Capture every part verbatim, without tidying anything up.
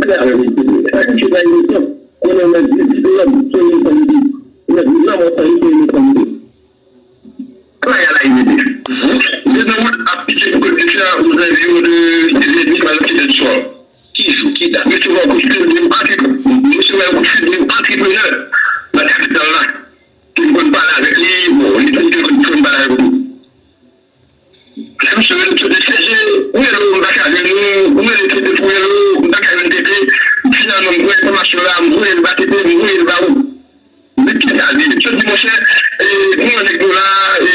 Sa ki fè pa inosan. Konnen nèg diplòm, se inosan li ye. Nèg lanmò sa yo, se inosan li ye. Sa y a la, inosan. Li nan wout ap pike pou kòd misye a, ozanviwon de sizè di, pa nan sizè di swa. Ki jou, ki dat? Mesye wè kou fil de antre-, mesye wè kou fil de antreprenè nan kapital la. Ki konn pale avèk li, bon, li te konn pale avèk li. Lè misye rele Tchode Sèje, ou rele w, m pa ka jwenn ou, ou rele Tchode pou rele w, m pa ka jwenn T T, finalman m voye enfòmasyon la, m voye l ba T T, m voye l ba ou. Men kisa l ye? Tchode di, monchè, e, gen yon nèg nou la, e,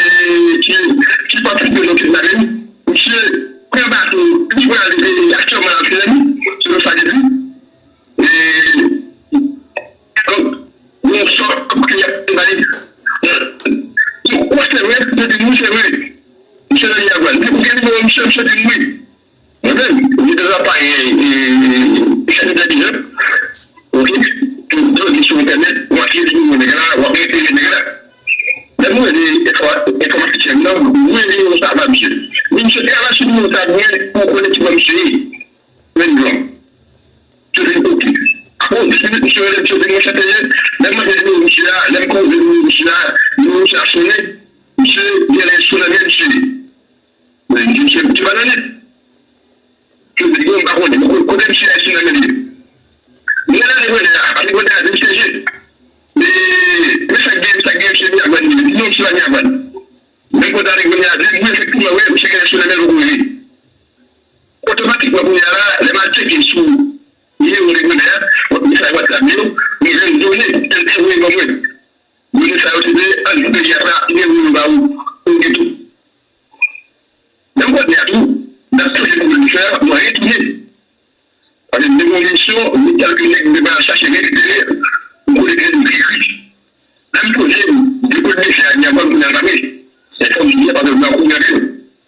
ki, ki patisipe nan kidnapin. Misye pran bato, li pral, e, aktyèlman nan Filèm, selon sa li di. E, donk, yon sòt ke y ap bay. Ou kwè se vre? Yo di m wi, se vre. Misye nan Miragwàn. Ou gen nimewo misye? Misye di m wi. Mwen menm, li deja pare, e, chèn entèlijans. Oke? Tou, tou, li sou entènèt, w ap rele nimewo nèg la, w ap repere nèg la. Lè mwen rele enfò-, enfòmatisyèn nan, mwen rele yon sa ba misye. Men misye travay sou nimewo sa, mwen, pou konnen ki bò misye ye. Mwen di non. Yo vin oke. Apre yon dis minit, misye rele, misye di, monchè, te ye. Lè m mande nimewo misye a, lè m koze nimewo misye a, nimewo misye a sonnen. Misye genlè sou nan men misye. Mwen di, misye, misye pa nan nèt. Misye di, bon, m pa konnen. Kote misye a, sou nan men li? Mwen rele antreprenè a, antreprenè a di, misye je. E, men sa k gen, sa k gen, misye Miragwàn li ye. Di non, misye pa Miragwàn. Menm kote antreprenè a di, wi, efektivman, wi, misye genlè sou nan men l, poko rele. Otomatikman, kounye a la, lè m al tcheke sou nimewo antreprenè a, mesaj WhatsApp li yo, m jwenn done ke l te voye ban mwen. Done sa yo se te, ann, peyi a sa, nimewo yo ba ou, ou gen tou. Menm kote a tou, n ap toujou pou l fè, mwen retounen. Paske m te gen yon misyon, m te al gen nèg m te pral chache rekipere, m konnen ke li ekri. Lè m poze, depi l te fè a, li avan m konnen l pa vre. Se fò m di, paske m nan konnen anpil.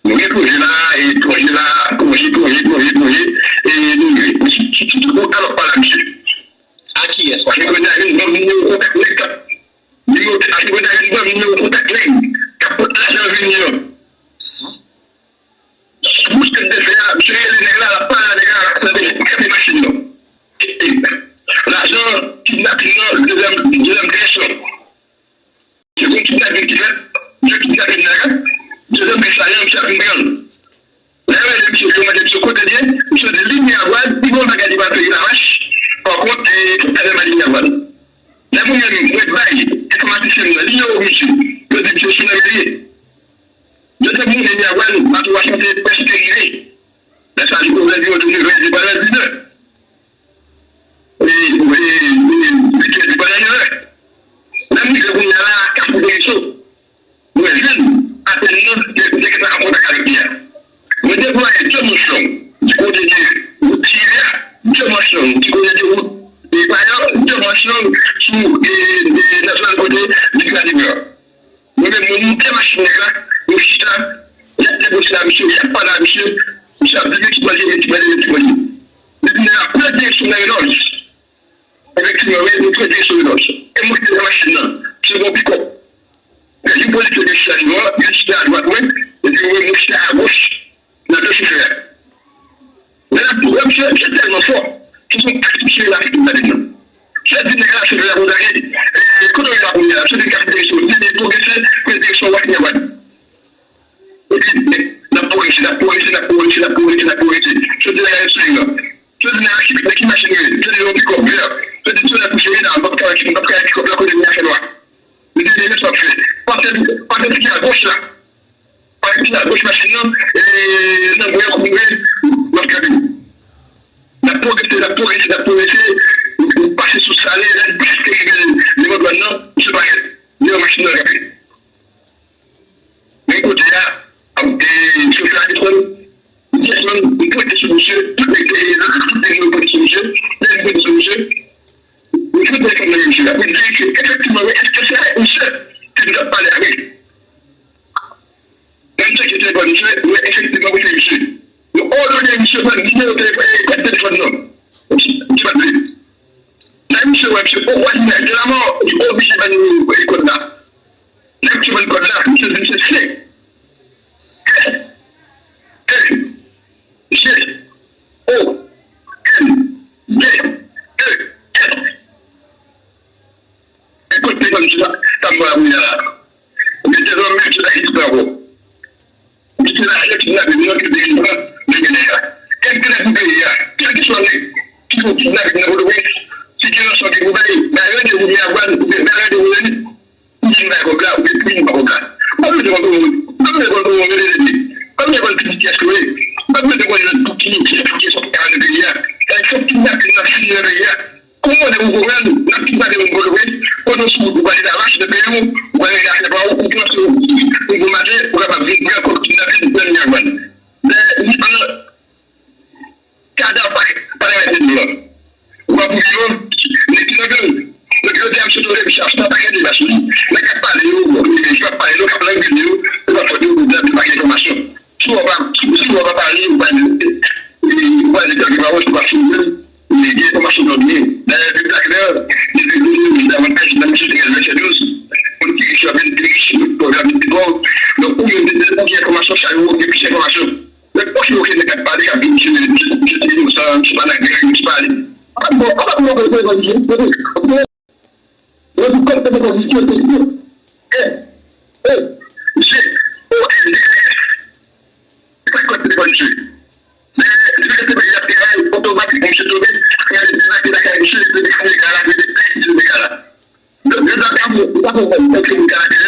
Nou gen pwojè la, e pwojè la, pwojè, pwojè, pwojè, pwojè, e nou rive. Mesye, ti, ti, ti, bon, alò, pale a misye. A kiyès? Paske mwen ta vin ban m nimewo kontak nèg k ap, nimewo, paske mwen ta vin ban m nimewo kontak nèg k ap pot lajan vini an. Sou bouch tèt de fè a, misye rele nèg la, l ap pale a nèg la, l ap tande, kenbe machin nan. E, e, lajan kidnapin nan, dezyèm, dezyèm kèsyon. Se yon kidnapin ki fèt, yo kidnape nèg la, dezyèm kèsyon la, misye ap vin pran l. Lè yo rele misye, yo mande misye kote l ye, misye di li Miragwàn, li gen yon bagay li pral peye Lamach, pa kont, e, fòk ta fè mal li Miragwàn. Lè mwen menm, mwen bay enfòmatisyen nan nimewo misye, yo di misye sou nan men li ye. Yo te moute Miragwàn, bato a sanse prèske rive. Lè sa a, li kozè di yo tounen vèze pandan di nè. E, e, e, vèze pandan nè. Lè m rive kounye a la, Kafou Deriso, mwen jwenn atè nan, te, te gentan an kontak avèk li a. Mwen deplwaye de manchon di kote de wout Tirè a, de manchon di kote de wout, e, Payò, de manchon sou, e, e, nan zòn kote Lig Ladevè. Mwen menm, mwen moute machin nèg la, nou chita, y ap negosye a misye, y ap pale a misye, misye ap di men ki bò l ye, men ki bò l ye, men ki bò l ye. Epi nèg la pran direksyon nan Renòs. Efektivman, wi, nou pran direksyon Renòs. E mwen ki te nan machin nan, se yon pikòp. Li poze pye li chita devan, li chita adwat mwen, epi mwen, mwen chita agoch. Nan do chofè a. Lè l ap tou, wè misye, misye tèlman fò. Se yon taks misye la ki tou gade nan. Misye di nèg la chofè a konsa ke, e, kote w ye la kounye a? Misye di l kap direksyon, li di pwogrese, pran direksyon Washington. Epi, n ap pwogrese, n ap pwogrese, n ap pwogrese, n ap pwogrese, n ap pwogrese. Misye di nèg la ret sou liy lan. Misye di nèg la ki, nan ki machin ou ye? Misye di yon pikòp vè. Misye di misye nan kouche wi la, m p ap travay, m p ap travay pikòp la kote li a fè nwa. Li di, men sa w ap fè. Pase, pase ti a goch la. Pase ti a goch machin nan, e, nan mwen kouri, m ap gade. N ap pwogrese, n ap pwogrese, n ap pwogrese. Nou pase sou Sale, lè n prèske rive devan dwàn nan, misye parèt. Li wè machin nan kanpe. Menm kote a, ap, e, chofè a desann. Li desann, li pote sou misye, tout nèg te, tout nèg yo pote sou misye, lè li pote sou misye, li fout telefòn nan men misye. Apre li verifye efektivman, wi, èske se avèk misye ke li t ap pale a, wi. Lè m tcheke telefòn misye, wi, efektivman, wi, se misye. Yo òdone misye pran nimewo telefòn, e, kòd telefòn nan. Misye, misye pa t vle. Lè misye wè misye, o, wè li nèg la mò, li oblije ban nimewo, e, kòd la. Lè misye ban kòd la, misye di misye se E, E, G, O, N, D, Sa m pran la kounye a la. Ou gen dezòm menm se sa ki pran ankò. Ou gen lajan kidnapin nan ki te gen nan men nèg la. Kèk nèg nan peyi a, kèlkeswa nèg ki fè kidnapin nan Pòtoprens, si gen yon sò ki pou bay, bay randevou Miagwàn, oubyen bay randevou Lèlit, pou vin bay kòb la, oubyen pou vin pran kòb la. M ap mete kont pou moun, m ap mete kont pou moun, mete depi. M ap mete kont pitit kiyès ki w ye. M ap mete kont nan tout ki, ki, ki sòt nan peyi a. Fòk kidnapin nan fini nan peyi a. Kòm mwen, ou konprann, n ap kidnape moun Pòtoprens, kote w sou wout, ou pral Lavach, nan peyi w, ou pral rete afè pa w, ou panse w, ou bon maten, ou kapab vin pran kòb kidnape, ou pran Miagwàn. Lè li pran kadav pa, pa rete nou an. Ou ap oubliye w, nèg ki nan gang. Donk, jodi a, misye tonbe, misye ap sa pa gen deba sou li. Nèg k ap pale yo, bon, yo ap pale yo, k ap langwile yo, yo pa fòt yo, yo pa gen enfòmasyon. Si w pa, si w pa pale, ou pa di, ou pa di kèlke pawòl, ou pa fini. Gen enfòmasyon nou gen. Dayè, Pèp Lakay, li te vini davantaj nan misye te gen vennsenk douz. Moun ki riche ap vin pi rich, moun ki pòv ap vin pi pòv. Donk, ou menm, ou gen enfòmasyon, chak jou, ou gen plis enfòmasyon. Men, pòch yo, gen nèg k ap pale, k ap vin misye, misye, misye te inosan, misye pa nan gang, misye pa ale. An pa bon, an pa bon, an pa bon, an pa bon. Yo di kòb te konn misye te di, eh, eh, G O N D F. Se pa kòb te konn misye. Men, li rete peyi a, te al otomatik, misye tonbe, apre li debake lakay misye, li te fouye kay la, li te pèdi dega la. Donk, yo ta ka, yo ta ka konprann, tanke moun Kanadyen